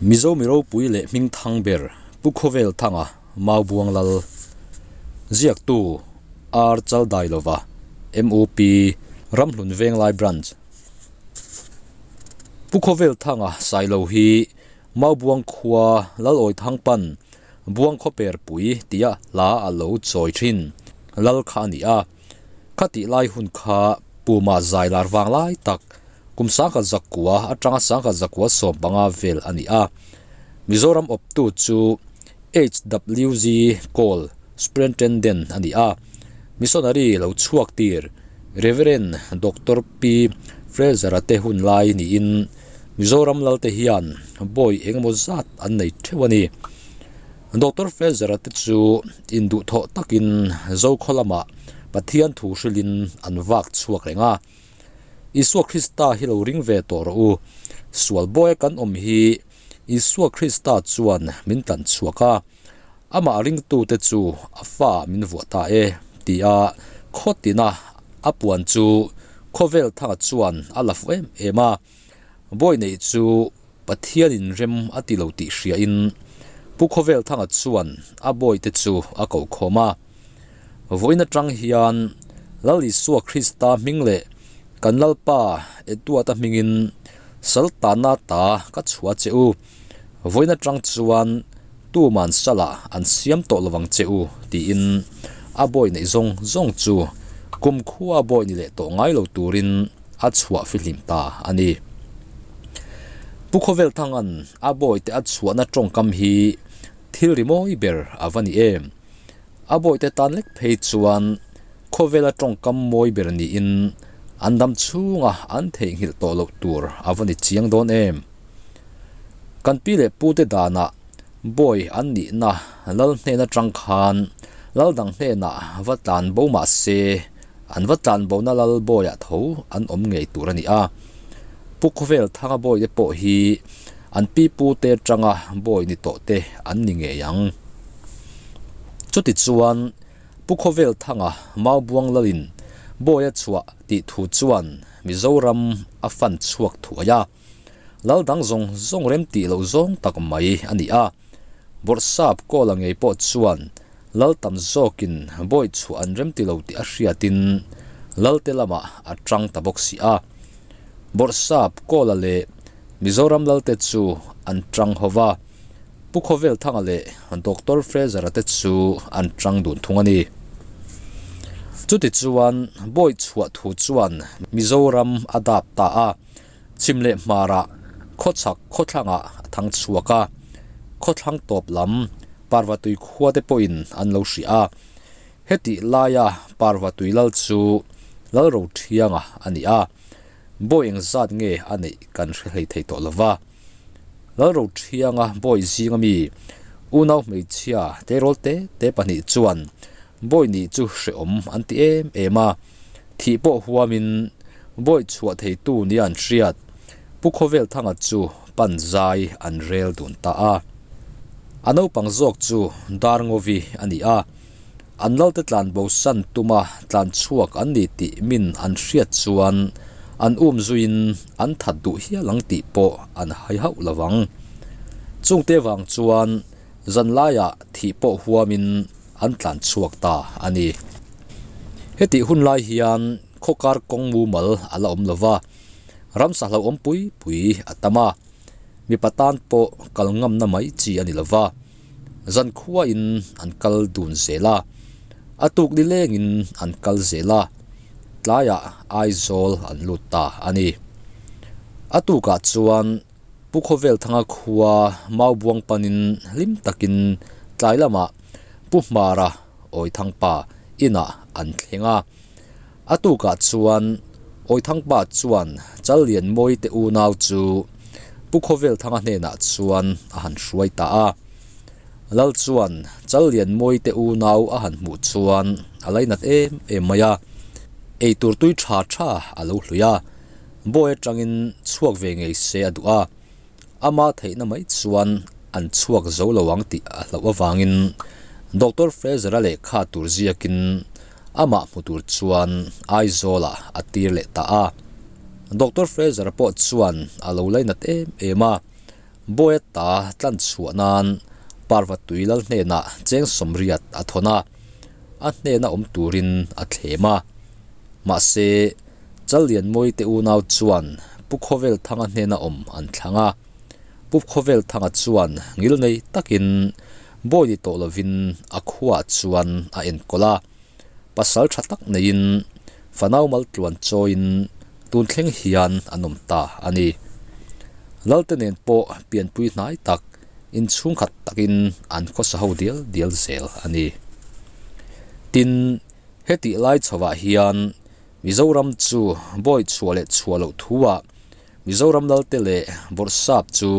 Mizo mi ropui leh hming thang ber Pu Khawvel Thanga Maubuang Lal Ziaktu R Chaldailova MUP Ramhlun Venglai Branch Pu Khawvel Thanga Sailo hi Maubuang khua Lalawi Thang pan Buang Khawper pui tia hla a lo chawi thin Lal kha a ni a. Khatih lai hun kha Puma zai lar vang lai tak kum sangkhat zakua atanga sangkhat zakua 15 vel a ni a. Mizoram awptu chu HWG Call Superintendent a ni a. Missionary lo chhuak tir Reverend Doctor P Fraser-a te hun lai niin Mizoram lalte hian bawi engemaw zat an nei theuh a ni. Doctor Fraser-a te chu induhthawh takin Zokhaw lamah Pathian thu hrilhin an vak chhuak reng a. Isua Krista hi lo ring ve tawh rawh u. Sual bawia kan awm hi Isua Krista chuan min tlan chhuak a, amah ringtute chu a fa min vuah ta e, tia khaw tina a puan chu khawvel thanga chuan a la fuh em em a. Bawi neih chu Pathianin rem a ti lo tih hriain Pu Khawvel Thanga chuan a bawite chu a ko khawm a. Vawiin atang hian Lal Isua Krista hming leh kan Lalpa Edward-a hmingin Saltana ta ka chhuah che u. Vawiin atang chuan tuman salah an siam tawh lovang che u tiin a bawi neih zawng zawng chu kumkhua bawi ni leh tawh ngai lo turin a chhuah fihlim ta a ni. Pu Khawvel Thanga'n a bawite a chhuahna tawngkam hi thil ri mawi ber a va ni em? A bawite tan lek phei chuan khawvela tawngkam mawi ber niin an dam chhunga an theihnghilh tawh loh tur a va ni chiang dawn em? Kan pi leh pute danah bawi an nihna lal hnen atang khan lal dang hnenah va tlan bo mah se An va tlan bona lal bawiah tho an awm ngei tur a ni a. Pu Khawvel Thanga bawite pawh hi an pi pu te atanga bawi ni tawh te an ni ngei ang. Chuti chuan Pu Khawvel Thanga Maubuang lalin bawi a chhuah tih thu chuan Mizoram a fan chhuak thuai a. Lal dang zawng zawng rem tih loh zawng tak mai a ni a. Bawrhsap Kawla ngei pawh chuan Lal tam zawkin bawi chhuah an rem ti lo tih a hriatin Lalte lamah a tang ta bawk si a. Bawrhsap Kawla leh Mizoram Lalte chu an tang ho va, Pu Khawvelthanga leh Doctor Fraser-a te chu an tang dun thung a ni. Chutichuan bawi chhuah thu chuan Mizoram a dap ta a. Chhim leh hmarah khawchhak khawthlangah a thang chhuak a, khawthlang tawp lam Parvatui khua te pawhin an lo hrih a. Hetih laia Parvatui lal chu Lalrothianga a ni a, bawi engzat nge a neih kan hre hlei thei tawh lo va. Lalrothianga bawi zinga mi unau hmeichhia tleirawl te te pahnih chuan bawi nih chu hrehawm an ti em em a. Thih pawh huamin bawi chhuah theitu nia an hriat Pu Khawvelthanga chu pan zai an rel dun ta a. A naupang zawk chu Darngovi a ni a, an lalte tlan bosan tuma tlan chhuak an ni tih min an hriat chuan an um zuiin an that duh hial ang tih pawh an hai hauh lo vang. Chungte vang chuan Zanlaiah thih pawh huamin an tlan chhuak ta a ni. Hetih hun lai hian khawkar kawng mumal a la awm lo va, ramsa hlauhawm pui pui a tam a, mipa tan pawh kal ngamna mai chi a ni lo va, zankhuain an kal dun zel a, a tuk ni lengin an kal zel a, tlaiah Aizawl an lut ta a ni. A tukah chuan. Pu Khawvelthanga khua Maubuang panin hlim takin tlai lamah Pu Hmara Awithangpa inah an thleng a. A tukah chuan Awithangpa chuan Challianmawi te unau chu Pu Khawvelthanga hnenah chuan a han hruai ta a. Lal chuan Challianmawi te unau a han hmuh chuan a lainat em em mai a, eitur tui tha tha a lo hlui a. Bawi atangin chhuak ve ngei se a duh a, ama theihna mai chuan an chhuak zo lo ang tih a hlauh avangin Doctor Fraser-a lehkha tur ziakin amah hmu tur chuan Aizawlah a tir leh ta a. Doctor Fraser-a pawh chuan a lo lainat em em a. Bawi ata tlan chhuah nan Parva tui lal hnenah cheng sawmriat a thawn a, a hnena awm turin a thlem a. Mahse, Challianmawii te unau chuan Pu Khawvelthanga hnena awm an thlang a. Pu Khawvelthanga chuan ngil nei takin bawi ni tawh lovin a khuaah chuan a enkawl a. Pasal tha tak neiin fanau mal tluan chawiin tun thleng hian an awm ta a ni. Lalte nen pawh pianpui hnai tak inchhungkhat takin an khawsa ho dial dial zel a ni. Tin, hetih lai chhovah hian Mizoram chu bawi chhuah leh chhuah loh thuah Mizoram lalte leh Bawrhsap chu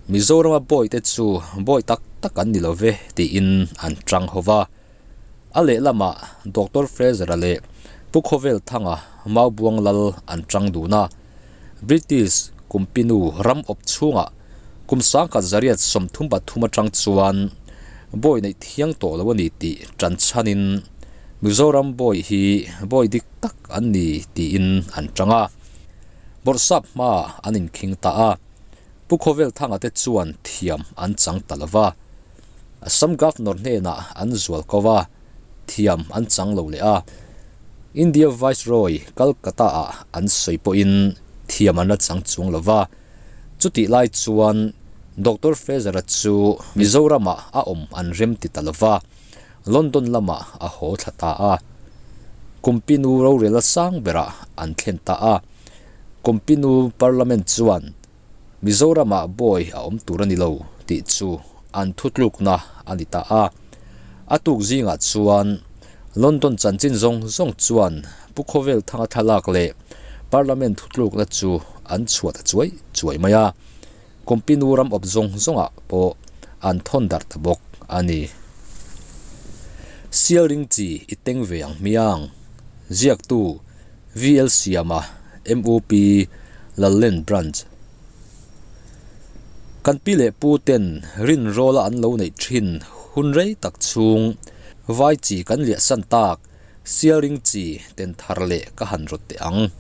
Mizorama bawite chu bawi tak tak an ni lo ve tiin an tang ho va. A lehlamah Doctor Fraser-a leh Pu Khawvelthanga Maubuang lal an tang dun a. British kumpinu ram awp chhungah kum sangkhat zariat 33 atang chuan bawi neih thiang tawh lo a ni tih tan chhanin Mizoram bawi hi bawi dik tak an ni tiin an tang a. Bawrhsap hmaah an inkhing ta a, Pu Khawvelthanga te chuan thiam an chang ta lo va. Assam Governor hnenah an zual ko va, thiam an chang lo leh a. India Viceroy Calcutta-ah an sawi pawhin thiam an la chang chuang lo va. Chutih lai chuan Doctor Fraser-a chu Mizoramah a awm an rem ti ta lo va, London lamah a haw thla ta a. Kumpinu rorel a sang berah an thlen ta a. Kumpinu Parliament chuan Mizoramah bawi a awm tur a ni lo tih chu an thutlukna a ni ta a. A tuk zingah chuan London chanchin zawng zawng chuan Pu Khawvel Thanga thlalak leh Parliament thutlukna chu an chhuah ta chuai chuai mai a. Kumpinu ram awp zawng zawngah pawh an thawn darh ta bawk a ni. Sialring chi i teng ve ang hmiang. Ziaktu VL Siama, MUP, Lallen Branch. Kan pi leh pu ten rinrawla an lo neih thin hun rei tak chhung vai chi kan liahsan tak sialring chi ten thar leh ka han rawt teh ang.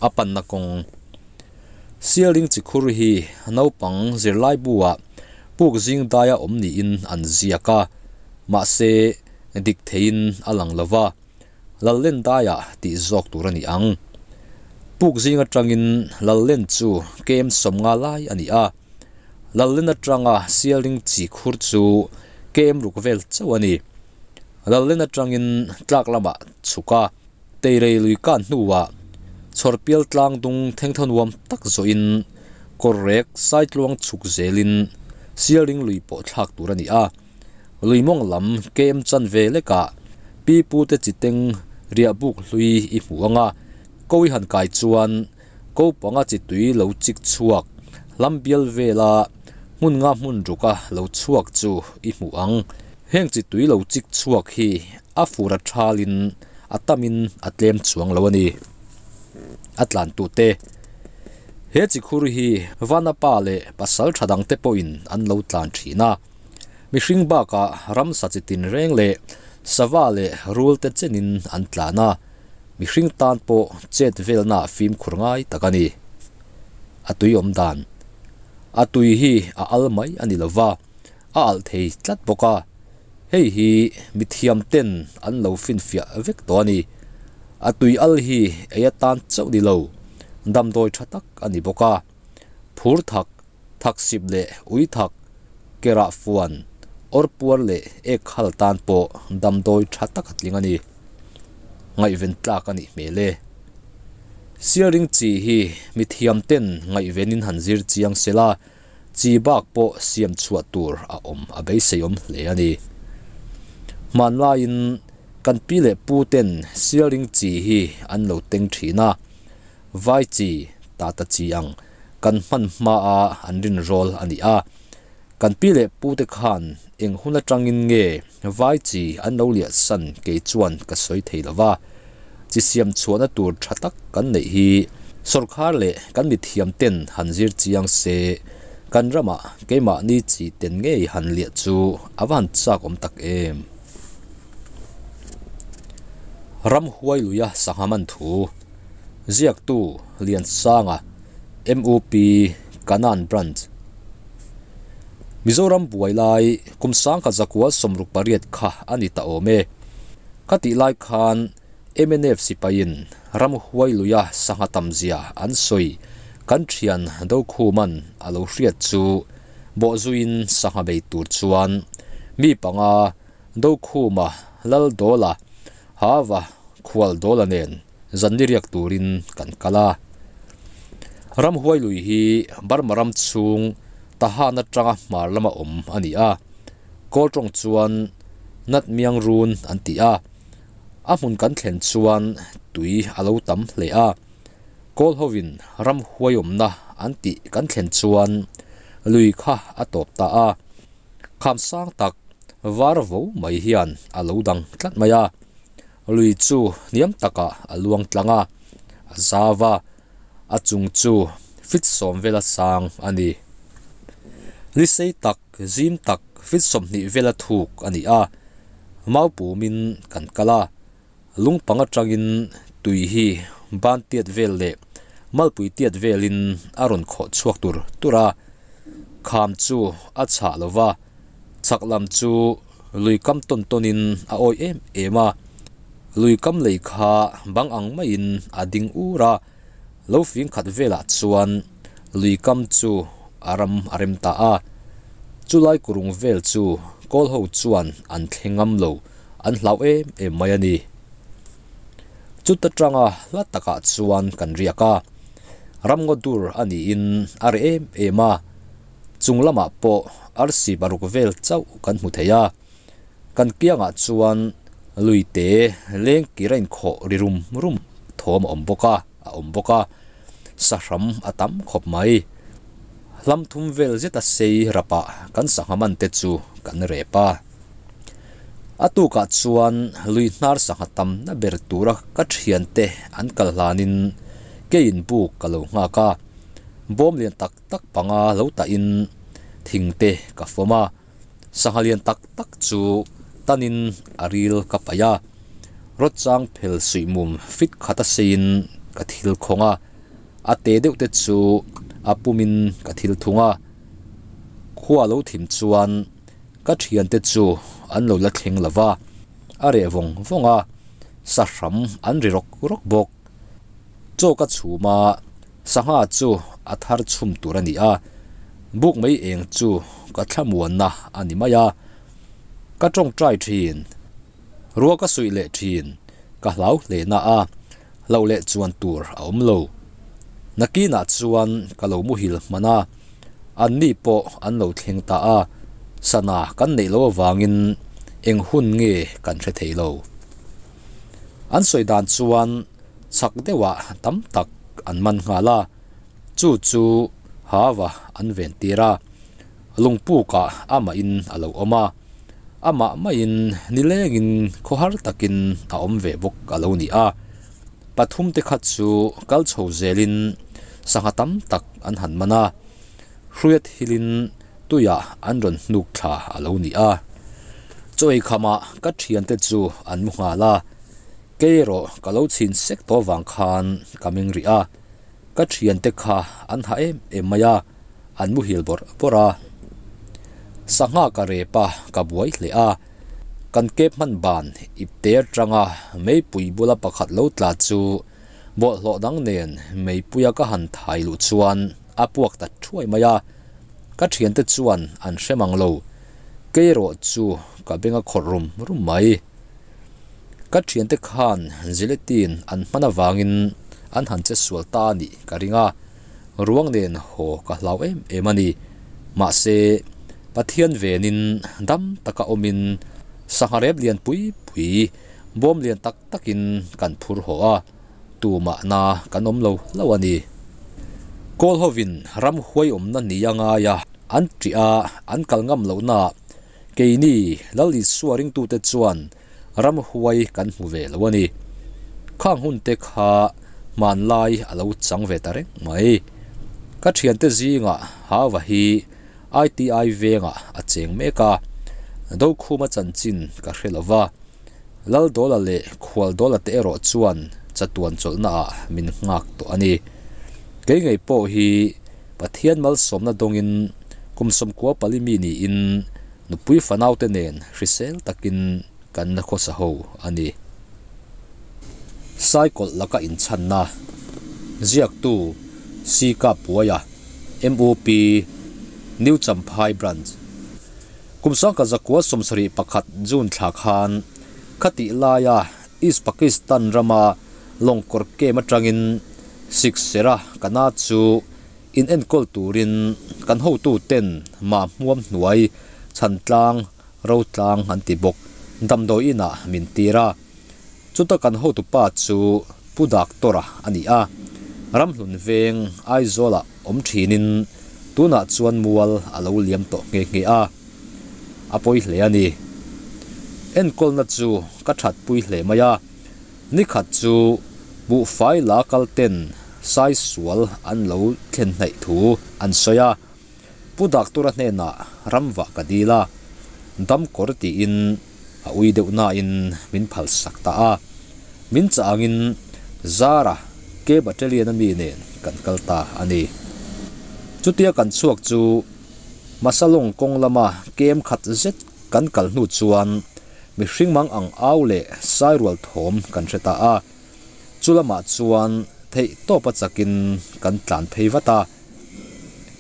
A panna kawng. Sialring chi khur hi naupang zirlai bu-ah puk zing daia awm niin an ziak a, mahse dik theiin a lang lo va. Lallen daiah tih zawk tur a ni ang. Puk zing atangin Lallen chu kem sawmnga lai a ni a. Lallen atanga sialing chi khur chu kem ruk vel chauh a ni. Lallen atangin tlak lamah chhuk a, teirei lui kan hnuah chhawrpial tlang dung thengthaw nuam tak zawhin kawrrek saitluang chhuk zelin sialing lui pawh thlak tur a ni a. Lui mawng lam kem chan ve lekah pi pu te chi teng riah buk hlui i hmu ang a, ko i han kai chuan ko panga chi tui lo chik chhuak hlam bial vela hmun nga hmun ruka lo chhuak chu i hmu ang. Heng chi tui lo chik chhuak hi a fur a thalin a tamin a tlem chuang lo a ni. A tlantute He chi khur hi Vanapa leh pasal tha dangte pawhin an lo tlan thin a. Mihring bakah ramsa chi tinreng leh sava leh rul te chenin an tlan a, mihring tan pawh chet velna fimkhur ngai tak a ni. A tui awm dan. A tui hi a al mai a ni lova, a alh thei tlat bawk a. Hei hi mithiam ten an lo finfiah vek tawh a ni. A tui al hi ei atan chauh ni lo, damdawi tha tak a ni bawk a. Phur thak Thaksip leh ui thak, kerah fuan, awrpuar leh ek khal tan pawh damdawi tha tak a tling a ni. Ngaihven tlak a nih hmel e. Siaring chi hi mithiam ten ngaihvenin han zir chiang sela, chi bak pawh siam chhuah tur a awm a beiseiawm hle a ni. Hmanlaiin kan pi leh pu ten siaring chi hi an lo teng thin a, vai chi, tata chi ang kan hman hmaa an rinrawl a ni a. Kan pi leh pute khan eng hun atangin nge vai chi an lo liahsan kei chuan ka sawi thei lo va. Chi siam chhuahna tur tha tak kan neih hi sawrkhar leh kan mithiam ten han zir chiang se, kan ramah keimahni chi ten ngei han liah chu a va han chak awm tak em. Ramhuai luia sangha man thu ziaktu Liansanga. MUP Kanan Branch. Mizoram buai lai kum 1968 kha a ni ta awm e. Khatih lai khan mnf sipaiin ramhuai luia sangha tamzia an sawi kan thian Dokhuman a lo hriat chu bawhzuiin sangha bei tur chuan mi panga Dokhuma Laldawla Hava Khualdawla nen zanni riak turin kan kal a. Ramhuai lui hi Burma ram chhung Tahan atanga hmar lama awm a ni a, Kawl tawng chuan Nat Miang Run an ti a. A hmun kan thlen chuan tui a lo tam hle a, Kawl hovin ramhuai awmna an tih kan thlen chuan lui kha a tawp ta a. Kham sang tak var vo mai hian a lo dang tlat mai a, lui chu hniam takah a luang tlang a, a zau a, a chung chu fit sawm vela sang a ni. Li sei tak, zim tak, fit 20 vela thuk a ni a, mau pumin kan kal a, lungpang atangin tui hi ban tiat vel leh malpui tiat velin a rawn khawh chhuak tur tur a, kham chu a chhah lo va, chhak lam chu lui kam tawn tawnin a awi em em a, lui kam lei kha bang ang maiin a ding ur a, lo fing khat velah chuan lui kam chu a ram a rem ta a, chulai kurung vel chu kawl ho chuan an thleng ngam lo, an hlau em em mai a ni. Chuta tanga hla takah chuan kan riak a, ramngaw dur a niin a reh em em a, chung lamah pawh arsi paruk vel chauh kan hmu thei a, kan kiangah chuan lui te leng kir a inkhawh ri rum rum thawm a awm bawk a, a awm bawk a, sahram a tam khawp mai. Hlam thum vel zeta sei rapah kan sangha man te chu kan rep a. A tukah chuan lui hnar sangha tamna ber tura ka thiante an kal hlanin keiin buk ka lo nghak a, bawm lian tak tak panga lo tahin thing te ka fawm a, sangha lian tak tak chu tanin a ril ka paih a, rawtchang phel suihmum fit khat a seiin ka thil khawng a, a te deuh te chu a pumin ka thil thung a, khua lo thim chuan Ka thiante chu an lo la thleng lo va, a reh vawng vawng a, sahram an ri rawk rawk bawk. Chaw ka chhum a, sangha chu a thar chhum tur a ni a, buk mai eng chu ka thlamuanna a ni mai a. Ka tawngtai thin, rua ka suih leh thin, ka hlau hle na a, hlauh leh chuan tur a awm lo. Nakinah chuan ka lo muhil hman a, anni pawh an lo thleng ta a, sana kan neih loh avangin eng hun nge kan hre thei lo. An sawi dan chuan chak deuhah tam tak an man nghal a, chu chu Hava an ven tir a, lungpukah amahin a lo awm a. Amah maiin nilengin khawhar takin a awm ve bawk a lo ni a. Pathum te khat chu kal chho zelin sangha tam tak an han man a, hruia thilin tuiah an rawn hnuk thla a lo ni a. Chaw eikhamah ka thiante chu an mu nghal a, kei erawh ka lo chhin sek tawh vang khan ka meng rih a, ka thiante kha an ha em em mai a. an muhil bawrh bawrh a. Sangha ka rep a, ka buai hle a. Kan kep hman ban ipte atanga meipui bula pakhat lo tla chu bawlhhlawh dang nen meipuia ka han thai luh chuan a puak ta thuai mai a. Ka thiante chuan an hre mang lo. Kei erawh chu ka beng a khawrh rum rum mai. Ka thiante khan gelatin an hman avangin an han che sual ta a nih ka ring a. Ruang nen haw ka hlau em em a ni. Mahse, Pathian venin dam taka awmin sangha rep lian pui pui, bawm lian tak takin kan phur haw a, tumahna kan awm lo lo a ni. Kawl hovin ram huai awmna ni a ngai a, an ṭih a, an kal ngam lohna keini Lal Isua ringtute chuan ram huai kan hmu ve lo a ni. Khang hun te kha hmanlai a lo chang ve ta reng mai. Ka thiante zingah Hava hi ITI vengah a cheng mek a, Dokhuma chanchin ka hre lo va, Laldawla leh Khualdawla te erawh chuan chatuan chawlhna ah min nghak tawh a ni. Kei ngei pawh hi Pathian malsawmna dawngin. Kum 94 mi niin nupui fanaute nen hrisel takin kan la khawsa ho a ni. Saikawlh laka inchhanna ziaktu Sika Puaia, MUP, New Champhai Branch. Kum 1971 June thla khan khatih laia East Pakistan rama lawngkawr kem atangin Siksera kana chu In enkawl turin kan hotu ten mah hmuam hnuai chhan tlang ro tlang an ti bawk. Damdawi inah min tir a. Chuta kan hotu pa chu Pu Daktora a ni a. Ramhlun veng Aizawlah awm thinin tunah chuan mual a lo liam tawh nghe nghe a. A pawi hle a ni. Enkawlna chu ka thatpui hle mai a. Nikhat chu buhfai la kal ten sai sual an lo thlen hnaih thu an sawi a, Pu Daktura hnenah ramvah ka dil a, dam kawr tiin a ui deuh nain min phal sak ta a, min chah angin Zara ke battalion a mi nen kan kal ta a ni. Chutia kan chhuak chu Masalong kawng lama kem khat zet kan kal hnu chuan Mihring mang ang au leh sairual thawm kan hre ta a, chu lamah chuan theih tawpa chakin kan tlan phei vat a.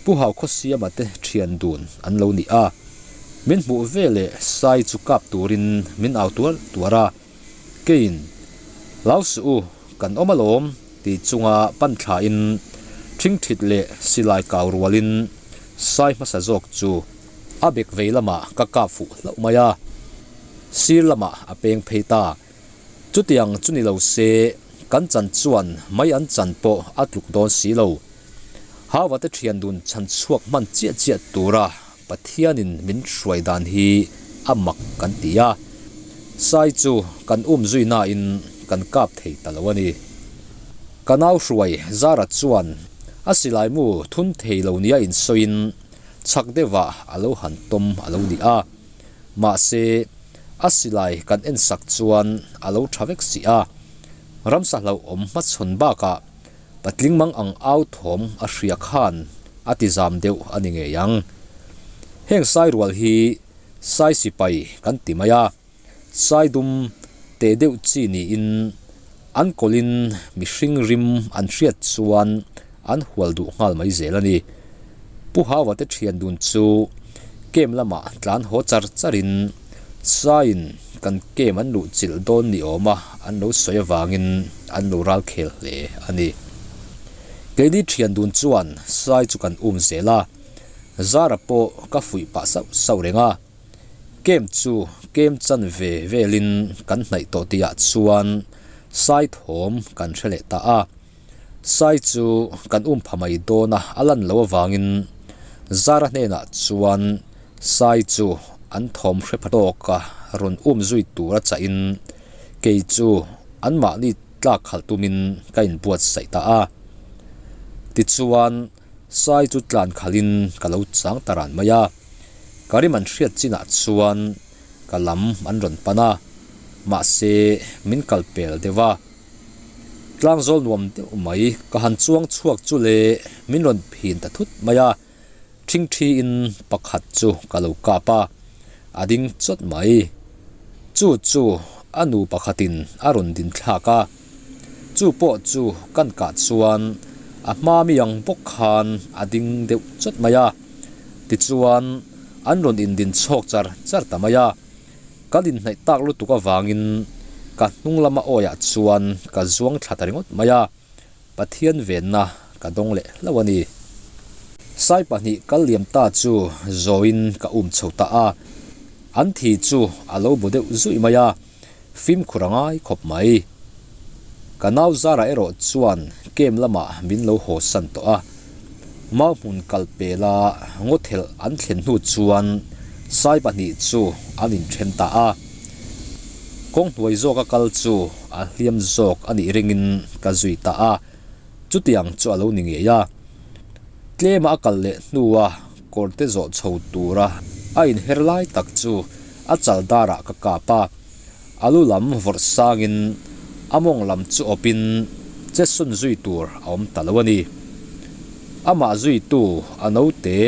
Pu Hau Khawsiama te thian dun an lo ni a, min hmuh ve leh sai chu kap turin min au tuar tuar a, keiin, Hlau suh u, kan awm alawm ti chunga pan thlain thingthit leh silai kau rualin sai hmasa zawk chu A bek vei lamah ka kap fuh hlauh mai a, sir lamah a peng phei ta. Chutiang chu ni lo se, kan chan chuan mai an chan pawh a tluk dawn si lo. Hava te thian dun chhan chhuak hman chiah chiah tura Pathianin min hruai dan hi a mak kan ti a, sai chu kan um zui nain kan kap thei ta lo a ni. Ka nau hruai Zara chuan a silai mu thun thei lo nia insawiin Chhak deuhah a lo han tawm a lo ni a, mahse a silai kan en sak chuan a lo tha vek si a. Ramsa hlauhawm hmachhawn bakah patling mang ang au thawm a hria khan a ti zam deuh a ni ngei ang. Heng sai rual hi sai sipai kan ti mai a, sai dum teh deuh chi niin an kawlin mihring rim an hriat chuan an hual duh nghal mai zel a ni. Pu Hawa te thian dun chu kem lamah tlan haw char charin saiin kan kem an luh chilh dawn ni awma an lo sawi avangin an lo ral khel hle a ni. Keini thian dun chuan sai chu kan um zel a, Zara pawh ka fuih pah sauh sauh reng a. Kem chu kem chan ve velin kan hnaih tawh tihah chuan sai thawm kan hre leh ta a. Sai chu kan um pha mai dawn a, a lan loh avangin Zara hnenah chuan sai chu an thawm hre pha tawk a, rawn um zui tur a chahin kei chu anmahni tlak khalh tumin ka inbuatsaih ta a. Tichuan sai chu tlan khalhin ka lo chang ta ran mai a. Ka rim an hriat chinah chuan ka lam an rawn pan a, mahse min kal pel deuh a. Tlangzawl nuam deuh mai ka han chuang chhuak chu le min rawn phin ta thut mai a, thingthiin pakhat chu ka lo kap a, a ding chawt mai. Chu chu a nu pakhatin a rawn din thlak a, chu pawh chu kan kah chuan a hma mi ang bawk khan a ding deuh chawt mai a. Tichuan, an rawn indin chhawk char char ta mai a. Kan inhnaih tak lutuk avangin ka hnung lama awiah chuan ka zuang thla ta ringawt mai a, Pathian venna ka dawng leh hlauh a ni. Sai pahnih kal liam ta chu zawiin ka um chho ta a, an thi chu a lo bu deuh zuih mai a, fimkhur a ngai khawp mai. Ka nau Zara erawh chuan kem lamah min lo haw san tawh a, mau hmun kal pela ngawthelh an thlen hnu chuan sai pahnih chu an inthen ta a. Kawng hnuai zawka kal chu a hliam zawk a nih ringin ka zui ta a, chutiang chu a lo ni ngei a. Tlema a kal leh hnua kawrte zawh chho tura a inher lai tak chu a chal darah ka kap a. A lu lam vawrh sangin a mawng lam chu awpin che sun zui tur a awm ta lo a ni. Amah zuitu a naute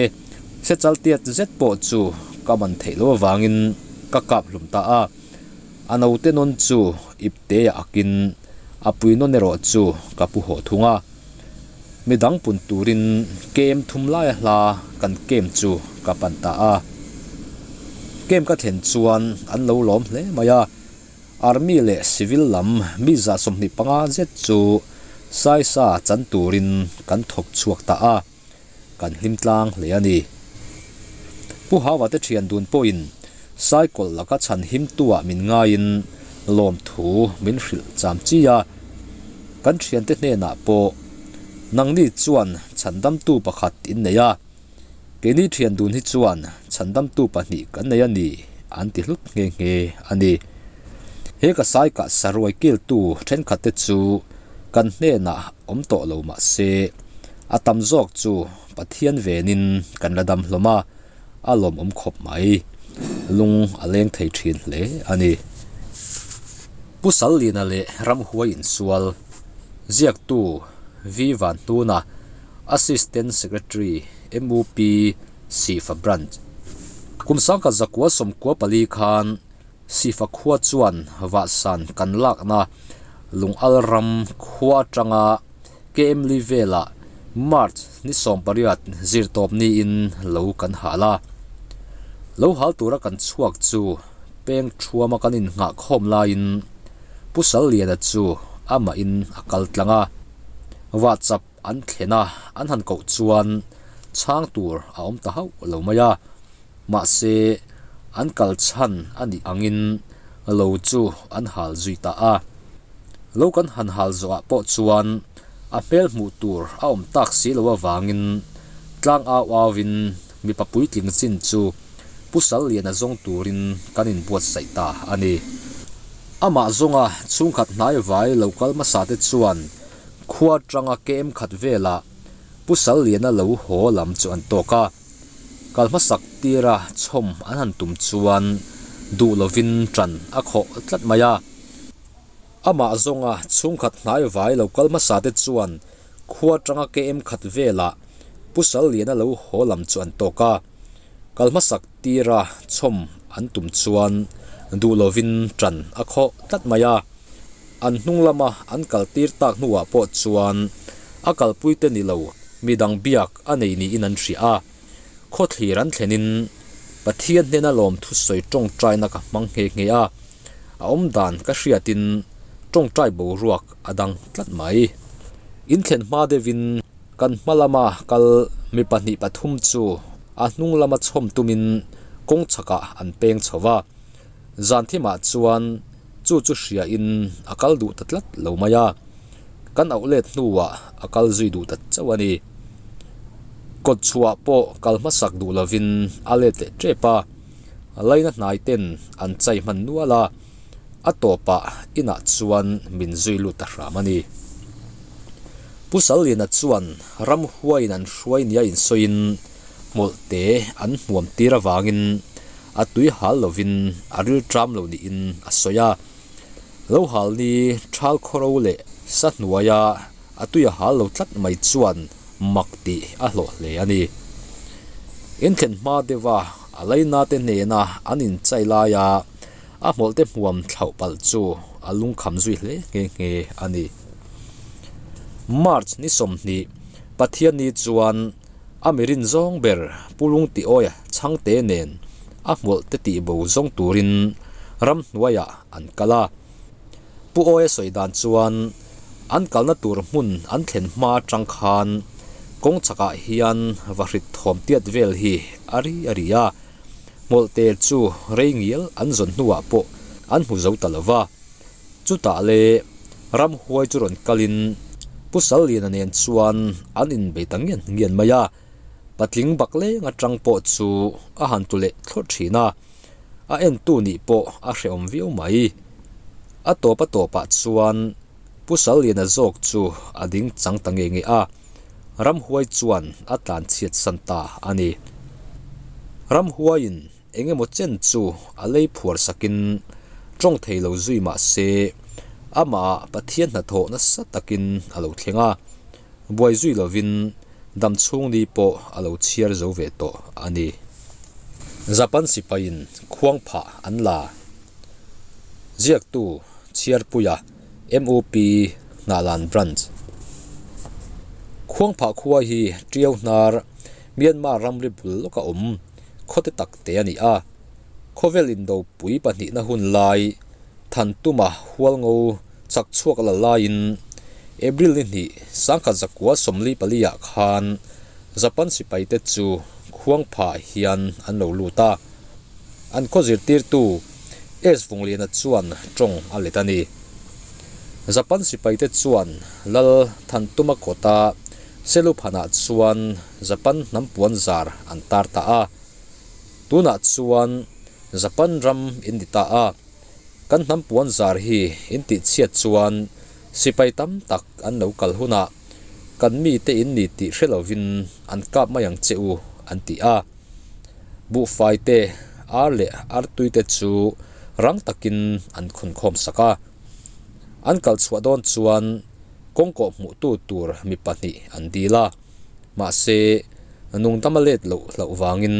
Sechal tiat zet pawh chu ka man theih loh avangin ka kap hlum ta a. A naute nawn chu ipte-ah akin a pui nawn erawh chu ka pu haw thung a. Midang pun turin kem thum laia hla kan kem chu ka pan ta a. Kem ka thlen chuan an lo lawm hle mai a. Army leh civil lam mi 25 zet chu saisa chan turin kan thawk chhuak ta a, kan hlim tlang hle a ni. Pu Hawa te thian dun pawhin cycle laka chhan him tuah min ngaiin lawmthu min hrilh cham chi a, kan thiante hnenah pawh nangni chuan chhandamtu pakhat in nei a, Keini thian dun hi chuan chhandamtu pahnih kan nei a ni, an ti hlut nghe nghe a ni. He ka sai kah saruai kiltu thenkhatte chu kan hnenah awm tawh lo mah se, a tam zawk chu Pathian venin kan la dam hlawm a, a lawmawm khawp mai. Lung a leng thei thin hle a ni. Pu Sallina leh Ramhuai insual ziaktu V Vanhnuna Assistant Secretary, MUP, Sifa Branch. Kum sangkhat zakua 94 khan Sifa khua chuan vahsan kan lakna Lungal ram khua atanga KM li velah March ni 18 zirtawp niin lo kan hal a. Lo hal tura kan chhuak chu peng thuama kan innghah khawm laiin Pu Salliana chu amahin a kal tlang a. Whatsapp an thlen a, an han koh chuan chhang tur a awm ta hauh lo mai a. Mahse, an kal chhan a nih angin lo chu an hal zui ta a. Lo kan han hal zawhah pawh chuan a hmel hmuh tur a awm tak si lo avangin tlang au auin mipa puitling chin chu Pu Salliana zawng turin kan inbuatsaih ta a ni. Amah zawnga chhungkhat hnai vai lo kal hmasa te chuan Khua atanga kem khat velah Pu Salliana lo haw lam chu an tawk a, kal hmasak tira chhawm an han tum chuan duh lovin ṭan a khawh tlat mai a. Amah zawnga chhungkhat hnai vai lo kal hmasa te chuan khua atanga kem khat velah Pu Salliana lo haw lam chu an tawk a, kal hmasak tira chhawm an tum chuan duh lovin ṭan a khawh tlat mai a. An hnung lama an kal tir tak hnuah pawh chuan a kalpuite ni lo midang biak a nei niin an hria a. Khawthlir an thlenin Pathian hnena lawmthusawi tawngtaina ka hmang nghe nghe a, a awmdan ka hriatin tawngtai boruak a dang tlat mai. In thlen hma deuhin kan hma lama kal mi pahnih pathum chu a hnung lama chhawm tumin kawng chhakah an peng chho va. Zan thimah chuan chu chu hriain a kal duh ta tlat lo mai a, kan auh let hnuah a kal zui duh ta chauh a ni. Kawt chhuah pawh kal hmasak duh lovin a let leh tep a, laina hnai ten an chai hman nual a, a tawpah inah chuan min zui lut ta hram a ni. Pu Salliana chuan ramhuaiin an hruai nia insawiin hmawlh te an hmuam tir avangin a tui hal lovin a ril ṭam lo niin a sawi a. Lo hal ni ṭhal khawro leh sa hnuaia a tui a hal lo tlat mai chuan mak tih a hlawh hle a ni. Inthlen hma deuha a laina te hnena an inchai laia a hmawlh te hmuam thlauh palh chu a lungkham zui hle nghe nghe a ni. March ni 20 Pathianni chuan A mi rin zawng ber Pu Lungtiawia chhangte nen a hmawlh te tih bo zawng turin ramhnuaiah an kal a. Pu Awia sawi dan chuan an kalna tur hmun an thlen hma atang khan kawng chhakah hian vahrit thawm tiat vel hi a ri a ri a. Hmawlhte chu rei ngial an zawn hnuah pawh an hmu zo ta lo va. Chutah le ramhuai chu rawn kalin Pu Salliana nen chuan an inbei ta ngian ngian mai a, patling bak leng atang pawh chu a han tu leh thlawt thin a, a entu nih pawh a hrehawm viau mai. A tawp a tawpah chuan Pu Salliana zawk chu a ding chang ta nge nge a, ramhuai chuan a tlanchhiat san ta a ni. Ramhuaiin Eng emaw chen chu a lei phuar sakin tawng thei lo zui mah se, amah Pathian hnathawh nasa takin a lo thleng a. Buai zui lovin Damchhung ni pawh a lo chhiar zo ve tawh a ni. Japan sipaiin khuang phah an la. Ziaktu Chhiarpuia MOP Hnahlan Branch. Khuangphah khua hi Tiau hnar Myanmar ramri bul lawka awm khawte tak te a ni a. Khawvel indopui pahnihna hun lai Thantuma hualngo chak chhuak la laiin April ni hnih sangkhat zakua 44 ah khan Japan sipaite chu Khuangphah hian an lo lut a. An khaw zirtirtu S Vungliana chuan tawng a let a ni. Japan sipaite chuan Lal Thantuma kawta Seluphanah chuan Japan hnam puan zar an tar ta a. Tunah chuan Japan ram in ni ta a. Kan hnam puan zar hi in tihchhiat chuan sipai tam tak an lo kal hunah kan mite in ni tih hre lovin an kap mai ang che u an ti a. Buhfai te, ar leh artui te chu rang takin an khawnkhawm sak a. An kal chhuah dawn chuan kawngkawh hmuhtu tur mi pahnih an dil a, mahse nungdama let loh hlauh vangin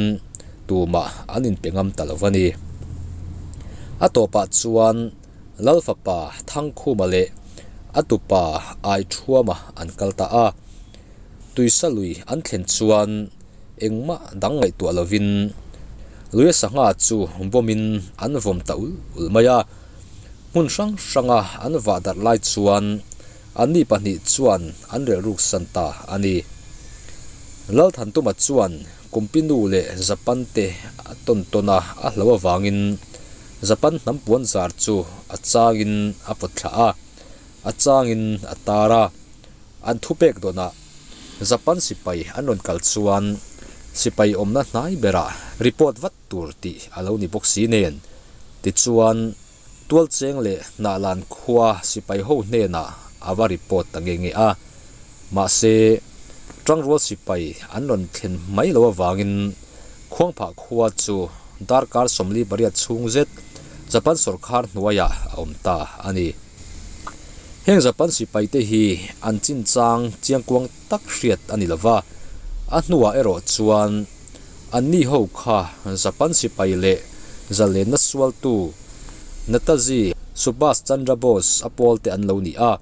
tumah an inpe ngam ta lo a ni. A tawpah chuan Lal fapa Thangkhuma leh a tupa Aithuama an kal ta a. Tuisa lui an thlen chuan Engmah dang ngaihtuah lovin Luia sangha chu bawmin an vawm ta ul ul mai a. Hmun hrang hranga an vah darh lai chuan anni pahnih chuan an relhruk san ta a ni. Lalthantuma chuan Kumpinu leh Japan te a tawn tawn a, a hlo avangin Japan hnam puan zar chu a changin a pawt thla a, a changin a tar a. An thupek dawnah Japan sipai an rawn kal chuan sipai awmna hnai berah report vat tur tih a lo ni bawk si nen. Tichuan, Tualcheng leh Hnahlan khua sipai ho hnenah a va report ta nge nge a. Mahse, Tangrual sipai an rawn thlen mai lo avangin Khuangphah khua chu darkar 48 chhung zet Japan sawrkar hnuaiah a awm ta a ni. Heng Japan sipaite hi an chinchang chiangkuang tak hriat a ni lo va, a hnuah erawh chuan anni ho kha Japan sipai leh zalenna sualtu Netaji Subhas Chandra Bose a pawlte an lo ni a.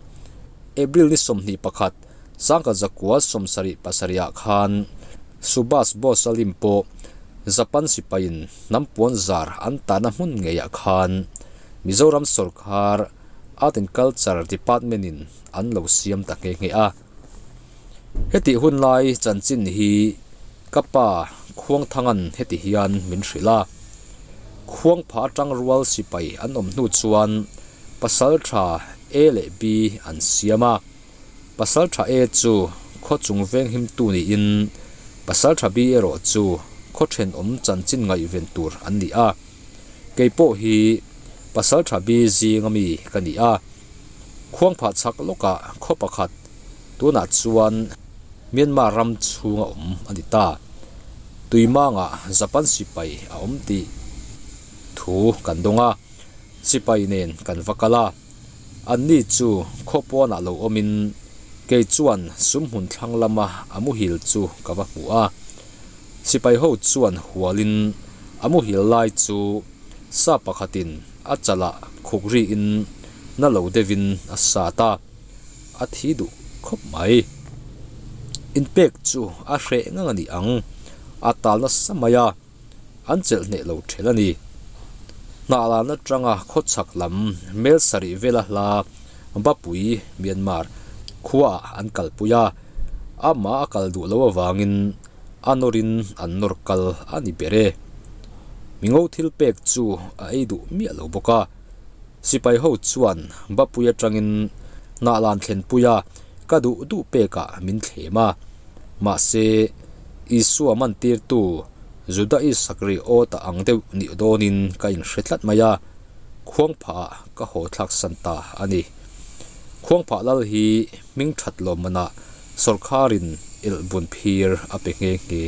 April ni 21, 1977 ah khan Subhas Bose a lim pawh Japan sipaiin hnam puan zar an tahna hmun ngeiah khan Mizoram sawrkar Art and Culture Department in an lo siam ta nghe nghe a. Hetih hun lai chanchin hi ka pa Khuangthangan heti hian min hrilh a. Khuangpha atang rual sipai an awm hnu chuan pasal tha A leh B an siam a. Pasal tha A chu khaw chung veng himtu niin pasal tha B erawh chu khaw thenawm chanchin ngaihven tur an ni a. Kei pawh hi pasal tha bi zing ami ka ni a, khuangphah chhak lawkah khaw pakhat tunah chuan Myanmar ram chhunga awm a ni ta. Tuimangah Japan sipai a awm tih thu kan dawng a, sipai nen kan va kal a. Anni chu khaw pawnah lo awmin kei chuan sumhmun thlang lama a muhil chu ka va hmu a. Sipai ho chuan hualin a muhil lai chu sa pakhatin a chalah khuk riin na lo deuhin a sat a, a thi duh khawp mai. Inpek chu a hreh ngang a ni ang, a tal nasa mai a, an chelh hneh lo ṭhel a ni. Hnahlan aṭanga khawchhak lam mel sarih vela hla Bapui, Myanmar, khuaah an kalpui a, amah a kal duh loh avangin a nawrin an nawr kal a ni ber e. Mingo thil pek chu a ei duh miah lo bawk a. Sipai ho chuan Bapui atangin hnahlan thlenpui a, ka duh duh pekah min thlem a. Mahse, Isua mantirtu Juda Isakri aw ta ang deuh nih dawnin ka inhre tlat mai a. Khuangphah ka haw thlak san ta a ni. Khuangphah lal hi hming that lawm manah sawrkharin elh bun phir a pe nghe nghe.